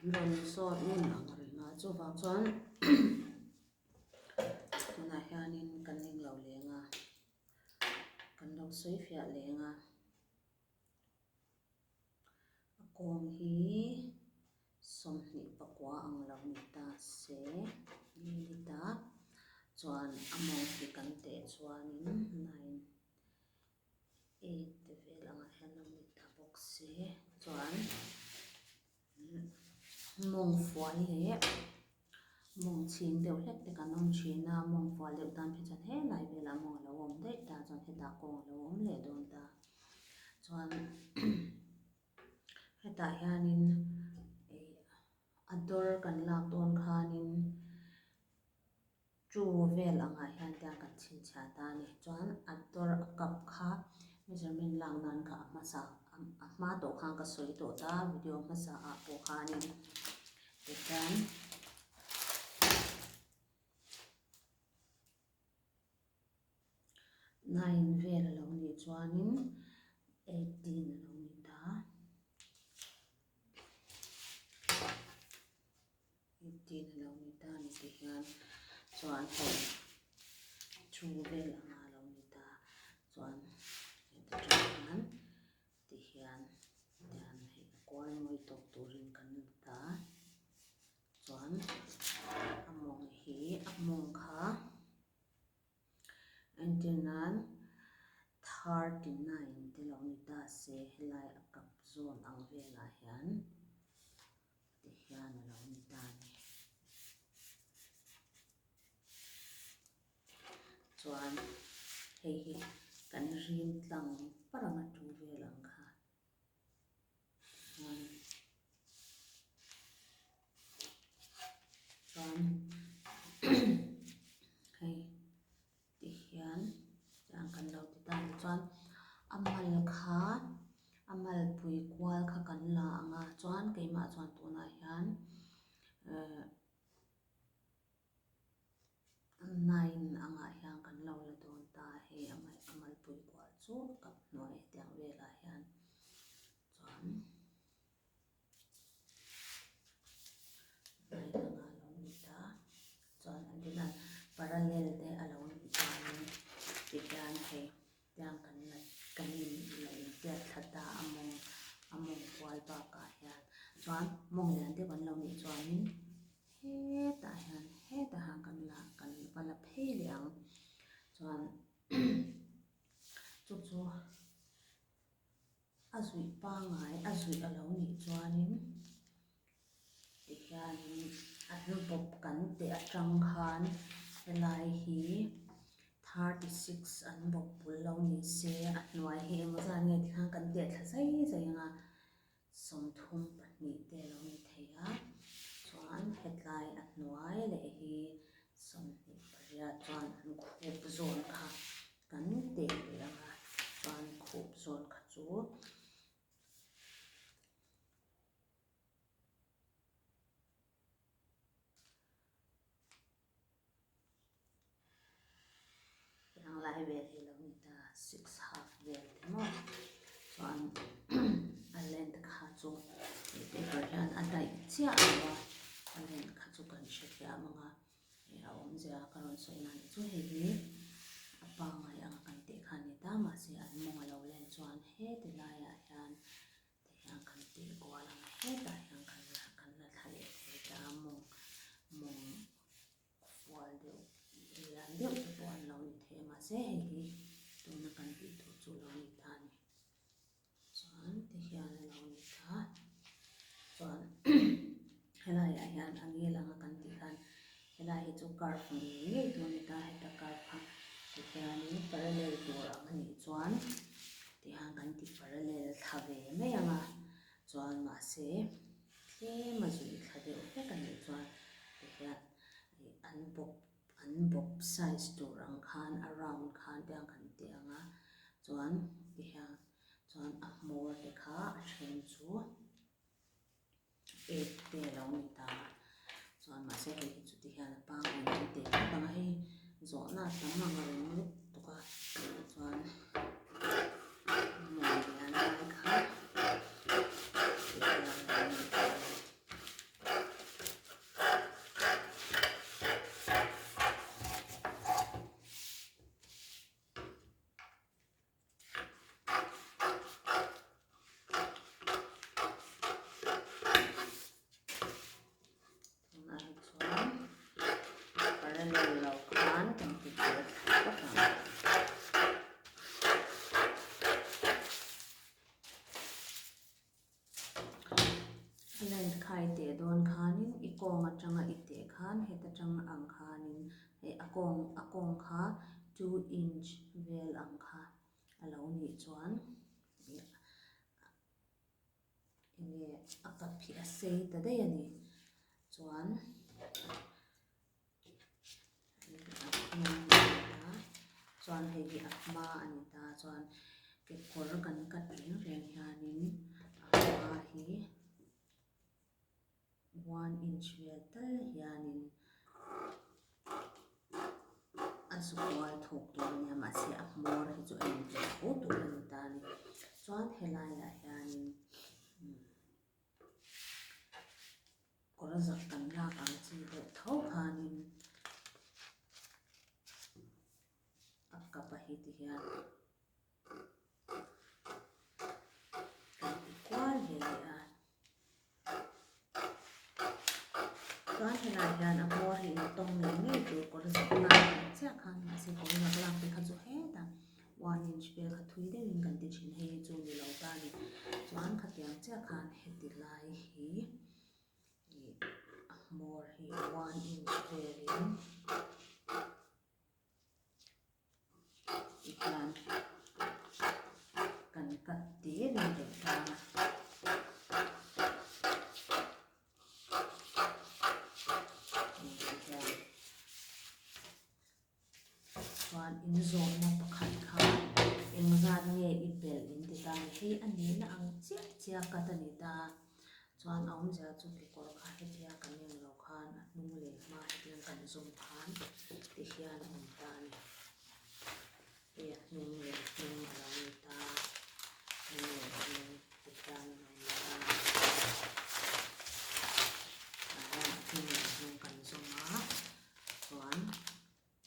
An rawn zawt ngun ang reng a, chuvang chuan tunah hianin kan englo leng a, kan lo sawi fiah leng a, a kawng hi 24 ang lo ni ta se ni ni ta chuan a mawng hi kan teh chuanin nine eight te vel angah hian lo ni ta bawk se chuan mawng fual leh mawng chhing deuh hlek te kan awm thin a mawng fual deuh tan phei chuan helai velah mawng a lo awm daih ta chuan hetah kawng a lo awm leh dawn ta chuan hetah hianin ih a dawr kan lak dawn khanin Chu vel angah hian tiang kan chhinchhiah ta a ni. Chuan a dawr a kap kha measurement lak nan kha a hmasa a hma tawh khan ka sawi tawh ta video hmasa ah pawh khanin tichuan nine vel a lo nih chuanin 18 a lo ni ta. 18 a lo ni ta ni ti hian chuan hei thu vel anga a lo ni ta chuan heta tang hian ti hian tian hei a kual mawi tawk turin kan la ta chuan a mawng hi a mawng kha entir nan 39 te lo ni ta se helai a kap zawn ang velah hian. Ti hian a lo ni ta a ni. Chuan hei hi kan rim tlang parang a tu vel ang kha. Chuan chuan hei ti hian tiang kan lo ti ta tichuan a mal kha a malpui kual kha kan la ang a chuan keimah chuan tunah hian ehh nine angah hian kan lo la dawn ta hei a malpui kual chu kap hnuai tiang velah hian chuan. Line anga a lo ni ta chuan an ti nan parallel te a lo nih chuanin tihian hei tiang kan la kan in la intiat thla ta a mawng a mawng kual bakah hian chuan mawng lian deuh an lo nih chuanin hetah hian hetah hian kan la kan va la phei leh ang chuan chu chu. A zuih pangai a zuih a lo nih chuanin tihianin a hnu bawp kan teh atang khan helai hi 36 an bawp bul lo ni se a hnuai hi eng zat nge tikhan kan teh thla zai zai ang a 32 te a lo ni thei a chuan hetlai a hnuai leh hi 28 chuan an khup zawn kha. Kan teh leh ang a, chuan khup zawn kha chu tiang lai vel hi lo ni ta 6 half vel te maw chuan a length kha chu he paper hian a daih chiah lo a, a length kha chu kan hrethiam ang a. Hei a awmzia ka rawn sawi nan chu hei hi a pangngai anga kan tih kha a ni ta mahse an mawng a lo len chuan heti laiah hian ti hian kan tih kual ang a hetah hian kan la kan la thla leh thei ta a mawng mawng fual deuh lian deuh te pawh an lo ni thei a mahse hei hi tuna kan tih tur chu lo ni ta a ni. Chuan ti hian a lo ni ta chuan helaiah hian a ngil anga kan tih khan helai hi chu curve ngei ngei tur a ni ta heta curve kha ti hianin parallel tur ang a nih chuan ti hian kan ti parallel thla ve mai ang a chuan mahse tlem a zuih thla deuh hlek a nih chuan ti hian ih an bawp an bawp size tur ang khan a round khan te ang kan ti ang a chuan ti hian chuan a hmawr te kha a then chu 8 te a lo ni ta a chuan mahse hei hi chu ti hian a pangngai kan teh vek ang a hei zawhna a tam ang reng lutuk a chuan mawng lian lai kha ti hian a lo ni ta a ni. kha i teh dawn khanin i kawng atanga i teh khan heta tang ang khanin hei a kawng a kawng kha two inch vel ang kha a lo nih chuan ih enge a kap hi a sei ta daih a ni chuan. Chuan hei hi a hma a ni ta chuan kekawr kan cut reng reng hianin a hma hi one inch vel tal hianin a zu kual thawk tur a nia mahse a hmawr hi chu a inhmeh tho tur a ni ta a ni chuan helaiah hianin. Kawr zak kan lak ang chi deuh tho khanin a kap a hi ti hian kan ti kual ve leh a. Chuan helai hian a hmawr hi intawng ngei ngei tur kawr zak lak ang chiah khan mahse kawr zak lak te kha chu hetah one inch vel kha thui deuhin kan ti thin hei hi chu ni lo ta a ni. Chuan khatiang chiah khan heti lai hi ih a hmawr hi one inch velin tihian kan cut te ve leh ta a. Chuan in zawhna pakhat kha engzat nge i belh in ti ta ni hei a nihna ang chiah chiah cut a ni ta chuan a awmzia chu kekawr kha hetia kan eng lo khan a hnung leh hma hetiang kan zawm khan ti hian a awm ta a ni hei a hnung leh hnung a lo ni ta hnung leh hnung ti hian a lo ni ta tah hian a hnung leh hnung kan zawm a. Chuan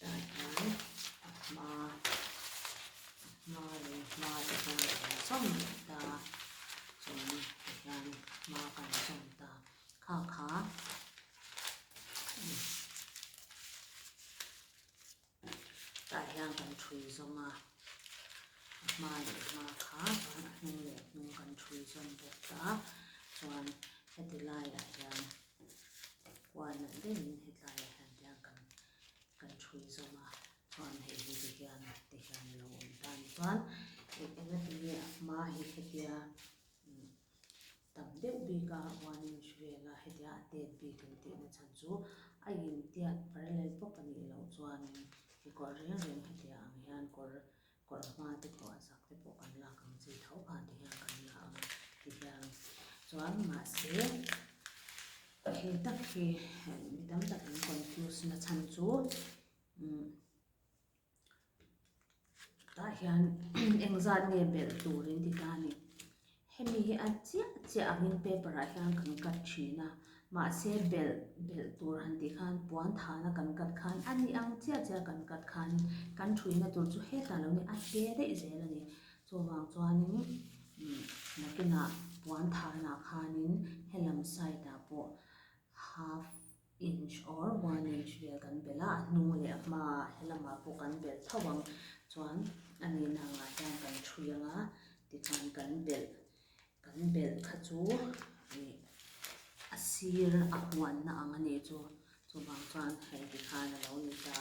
tah hian a hma a hma leh hma te hian kan zawm leh ta chuan ti hian hma kan zawm ta kha kha tah hian kan thui zawm a a hma leh hma kha chuan a hnung leh hnung kan thui zawm bawk ta chuan heti laiah hian. Kual nalh deuhin hetlaiah hian tiang kan kan thui zawm a chuan hei hi ti hian ti hian a lo awm ta a ni chuan eng eng a ti nge a hma hi hetia tam deuh bik a one inch vela hetia a tet bik an tih na chhan chu a intiat parallel pawp a nih loh chuanin kekawr reng reng hetia ang hian kawr kawr hma te pawh a zak te pawh kan lak ang chi tho khan ti hian kan la ang ti hian chuan mahse he tak hi mi tam tak in confuse na chhan chu umm tah hian engzat nge belh tur in ti ta a ni. Hemi hi a chiah chiah angin paper ah hian kan cut thin a, mahse belh belh tur han tih khan puan thana kan cut khan a ni ang chiah chiah kan cut khan kan thuina tur chu hetah lo ni a te daih zel a ni. Chuvang chuanin umm nakinah puan thanah khanin helam side ah pawh half inch or one inch vel kan belh a, a hnung leh a hmaah helamah pawh kan belh tho ang chuan a nihna angah hian kan thui ang a tikhan kan belh kan belh kha chu ih a sir a huanna ang a nih chu chuvang chuan hei tikhan a lo ni ta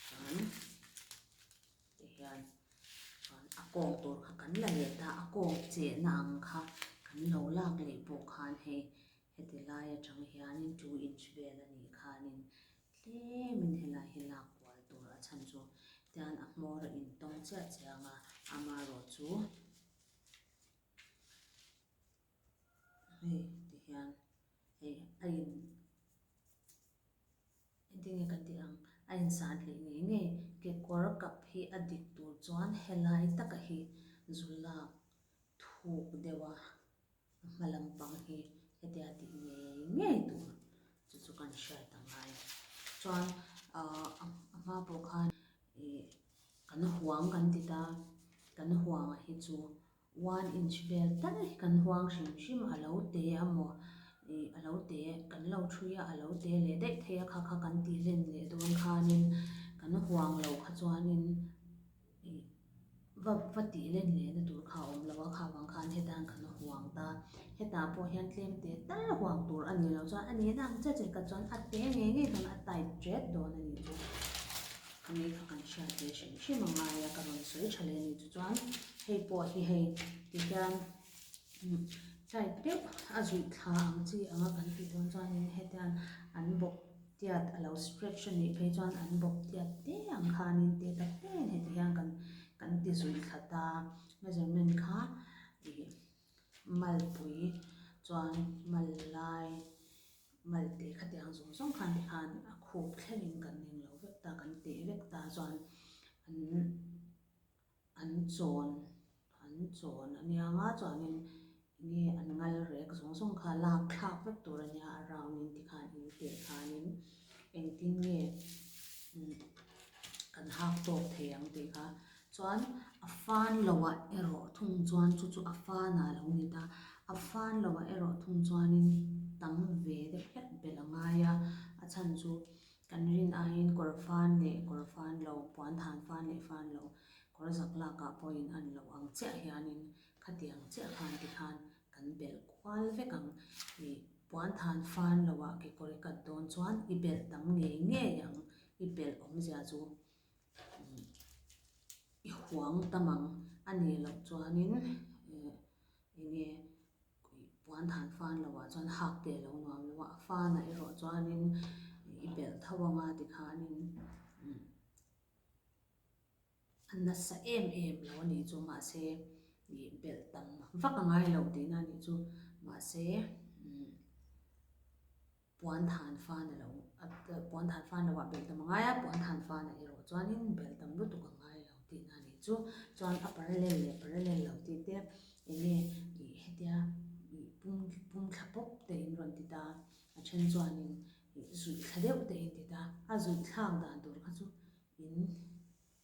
chuan tihian chuan a kawng tur kha kan la leh ta a kawng chehna ang kha kan lo lak leh pawh khan hei. Heti lai atang hianin 2 inch vel a nih khanin tlemin helai hi lak kual tur a chhan chu tian a hmawr a intawng chiah chiang a, amaherawh chu hei ti hian hei a in engtin nge kan tih ang a insan hlei ngei ngei kekawr kap hi a dik tur chuan helai taka hi zu lak thuk deuh a. A hma lampang hi hetia tih ngei ngei tur chu chu kan hriat a ngai. Chuan ahh a hma pawh khan ih kan huang kan ti ta, kan huang ah hi chu one inch vel tal hi kan huang hrim hrim a lo te amaw ih a lo te kan lo thui a a lo te leh daih thei a kha kha kan tih len leh dawn khanin kan huang loh kha chuanin ih. Va va tih len lehna tur kha a awm lo a, kha vang khan hetan kan huang ta. Hetah pawh hian tlem te tal huang tur a nih loh chuan a nihna ang chiah chiah kha chuan a te ngei ngei dawn a tight ṭet dawn a nih chu. Khami kha kan hriat ve hrim hrim a ngai a ka rawn sawi tha leh a nih chu chuan hei pawh hi hei tihian tight deuh a zuih thla ang chi anga kan tih dawn chuanin hetiang an bawp tiat a lo stretch a nih phei chuan an bawp tiat te ang khanin te tak te in heti hian kan kan ti zuih thla ta measurement kha ih malpui chuan mal lai mal te khatiang zawng zawng khan tikhan a khup thlengin kan eng lo vek ta kan teh vek ta chuan an an chawn an chawn a nia nga chuanin enge an ngal rek zawng zawng kha lak thlak vek tur a nia a round in tikhan in teh khanin engtin nge kan hak tawk thei ang tih kha chuan a fan loah erawh thung chuan chu chu a fan ah lo ni ta a fan loah erawh thung chuanin tam ve deuh hlek belh a ngai a a chhan chu Kan rin aiin kawr fan leh kawr fan lo, puan than fan leh fan lo, kawr zak lakah pawhin an lo ang chiah hianin khatiang chiah khan tikhan kan belh kual vek ang. Ih puan than fan loah kekawr i cut dawn chuan i belh tam ngei ngei ang, i belh awmzia chu i huang tam ang a nih loh chuanin ih eng nge Puan than fan lo ah chuan hak te a lo nuam lo a, a fan ah erawh chuanin i belh tho ang a tikhanin a nasa em em lo a nih chu mahse ih belh tam vak a ngai lo tihna a nih chu mahse Puan than fan a lo puan than fan lo ah belh tam a ngai a, puan than fan ah erawh chuanin belh tam lutuk a ngai lo tihna a nih chu. Chuan a parallel leh parallel lo tih te eng nge ih hetia ih pum pum thla pawp te in rawn ti ta, a then chuanin ih zuih thla deuh te in ti ta, a zuih thlak dan tur kha chu in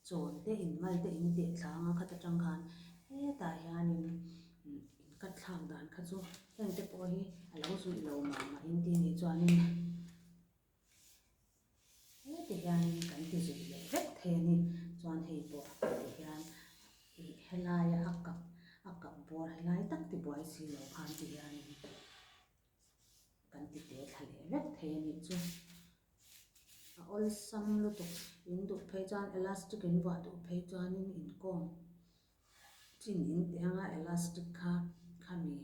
chawn te in mal te in teh thla anga khat atang khan hetah hianin in cut thlak dan kha chu heng te pawh hi a lo zuih lo mah mah in tih nih chuanin heti hianin kan ti zuih leh vek thei a ni chuan hei pawh ti hian ih helaia a kap a kap bawr helai tak ti buai si lo khan ti hianin. Kan ti te thla leh vek thei a nih chu. A awlsam lutuk. In duh phei chuan elastic in vuah duh phei chuanin inkawm chin in teh anga elastic kha khami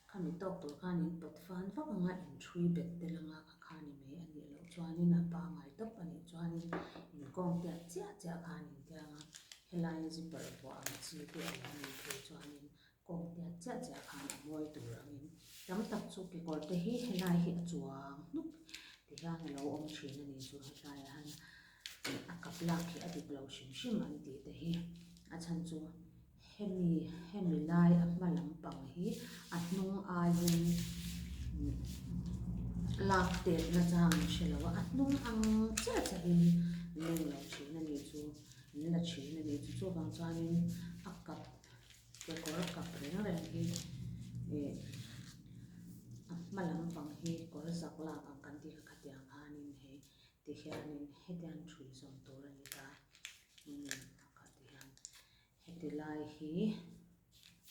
khami tawk tur khan in pawt fan vak anga in thui bet tel anga kha kha ni mai a nih loh chuanin a pangai tawp a nih chuanin inkawm tiat chiah chiah khan in tia anga helaia zipper vuah ang chi te a lo nih phei chuanin Kawng tiat chiah chiah khan a mawi tur angin tam tak chu kekawr te hi helai hi a chuang hnup ti hian a lo awm thin a ni chu hetlai ah hian a kap lak hi a dik lo hrim hrim an tih te hi a chhan chu hemi hemi lai a hma lampang hi a hnung aiin lak tet na chang an hre lo a a hnung ang chiah chiah in an leng lo thin a ni chu an la thin a ni chu chuvang chuanin a kap Kekawr kap reng reng hi ih a hma lampang hi kawr zak lak ang kan tih kha khatiang khanin hei ti hianin hetiang thui zawm tur a ni ta kha ti hian heti lai hi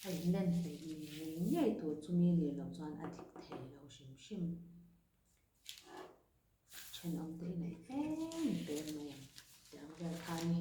a inlen hleih ngei ngei tur chumi nih loh chuan a dik thei lo hrim hrim. Thenawm te i neih em peng mai ang tiang vel kha ni.